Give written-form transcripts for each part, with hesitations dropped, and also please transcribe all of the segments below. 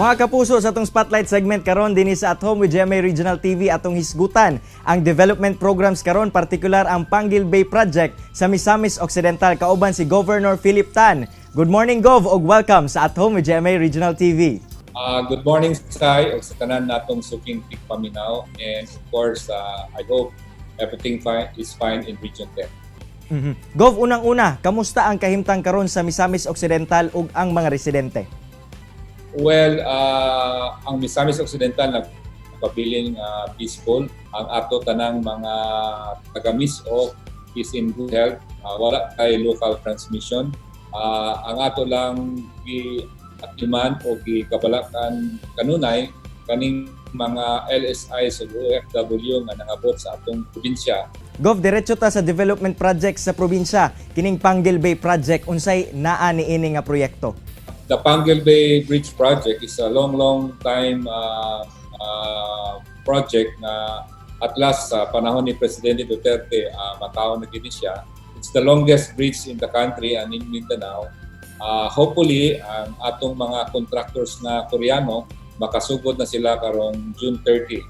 Mga kapuso, sa atong spotlight segment karon dinhi sa At Home with GMA Regional TV, atong hisgutan ang development programs karon, partikular ang Panguil Bay Project sa Misamis Occidental, kauban si Governor Philip Tan. Good morning, Gov, ug welcome sa At Home with GMA Regional TV. Good morning, Sai, ug sa tanan natong suking tigpaminaw, and of course, I hope everything fine is fine in Region 10. Gov, unang-una, kamusta ang kahimtang karon sa Misamis Occidental ug ang mga residente? Well, ang Misamis Occidental nagpabilin peaceful. Ang ato tanang mga taga-MisOcc is in good health. Wala kay local transmission. Ang ato lang gi-atiman o gikabalakan kanunay kaning mga LSI ug OFW nga nangabot sa atong probinsya. Gov, diretso ta sa development project sa probinsya. Kining Panguil Bay Project, unsay naa niini nga proyekto? The Panguil Bay Bridge Project is a long, long time project na at last sa panahon ni Presidente Duterte, matawo na gini siya. It's the longest bridge in the country and in Mindanao. Hopefully, ang atong mga contractors na Koreano, makasugod na sila karong June 30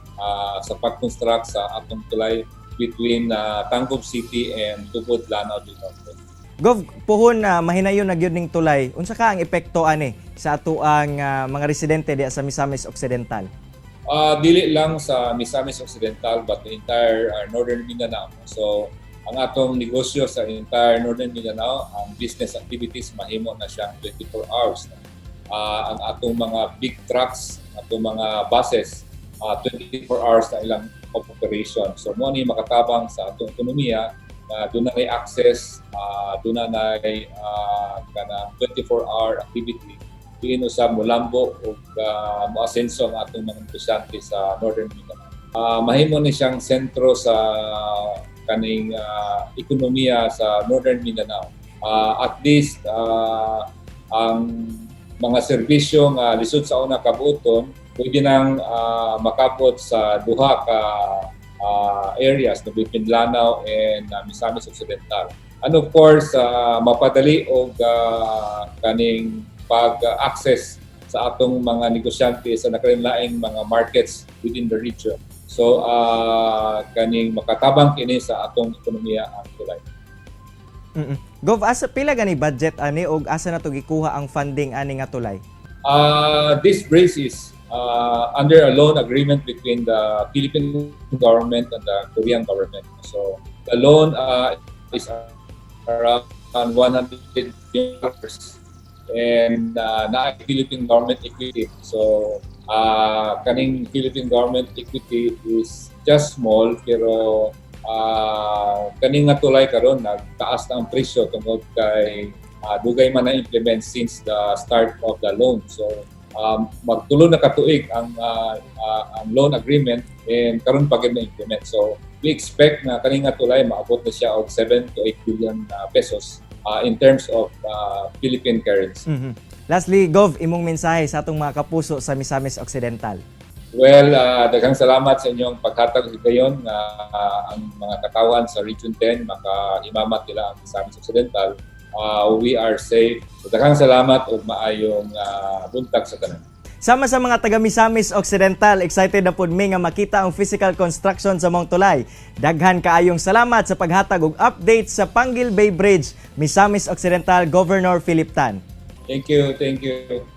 sa pag-construct sa atong tulay between Tangub City and Tubod, Lanao del Norte. Gov, puhon na mahinayon na gyud ning tulay. Unsa ka ang epekto ani sa atoang mga residente diya sa Misamis Occidental? Dili lang sa Misamis Occidental but the entire Northern Mindanao. So, ang atong negosyo sa entire Northern Mindanao, ang business activities mahimo na siyang 24 hours. Ang atong mga big trucks, atong mga buses, 24 hours na ilang operation. So, mo ni makatabang sa atong ekonomiya na doon na access, doon na kanang 24-hour activity diin usab mulambo ug moasenso ang atong mga negosyante sa Northern Mindanao. Mahimo ni siyang sentro sa kaning ekonomiya sa Northern Mindanao. At least ang mga serbisyo nga lisod sa una kabuoton pwede nang makabot sa duha ka areas no, between Lanao and Misamis Occidental. And of course, mapadali og kaning pag-access sa atong mga negosyante sa nakalain mga markets within the region. So kaning makatabang kini sa atong ekonomiya ang tulay. Gov, asa pila gani budget ani ug asa na to gikuha ang funding ani nga tulay? This bridge is under a loan agreement between the Philippine government and the Korean government. So the loan is around $100 billion and naa Philippine government equity. So kaning Philippine government equity is just small, pero kaning nga tulay karon nagtaas na ang presyo tungod kay dugay man na implement since the start of the loan. So magtulo na katuig ang loan agreement and karon pa gyud na-implement. So we expect na kaning nga tulay maabot na siya og 7 to 8 billion pesos in terms of Philippine currency. Lastly, Gov, imong mensahe sa atong mga kapuso sa Misamis Occidental. Well, daghang salamat sa inyong paghatag higayon nga ang mga katawan sa Region 10 makahimamat nila ang Misamis Occidental. We are safe. So, daghang salamat ug maayong buntag sa tanan. Sama sa mga taga Misamis Occidental, excited na pud mi nga makita ang physical construction sa maong tulay. Daghan kaayong salamat sa paghatag og update sa Panguil Bay Bridge, Misamis Occidental Governor Philip Tan. Thank you, thank you.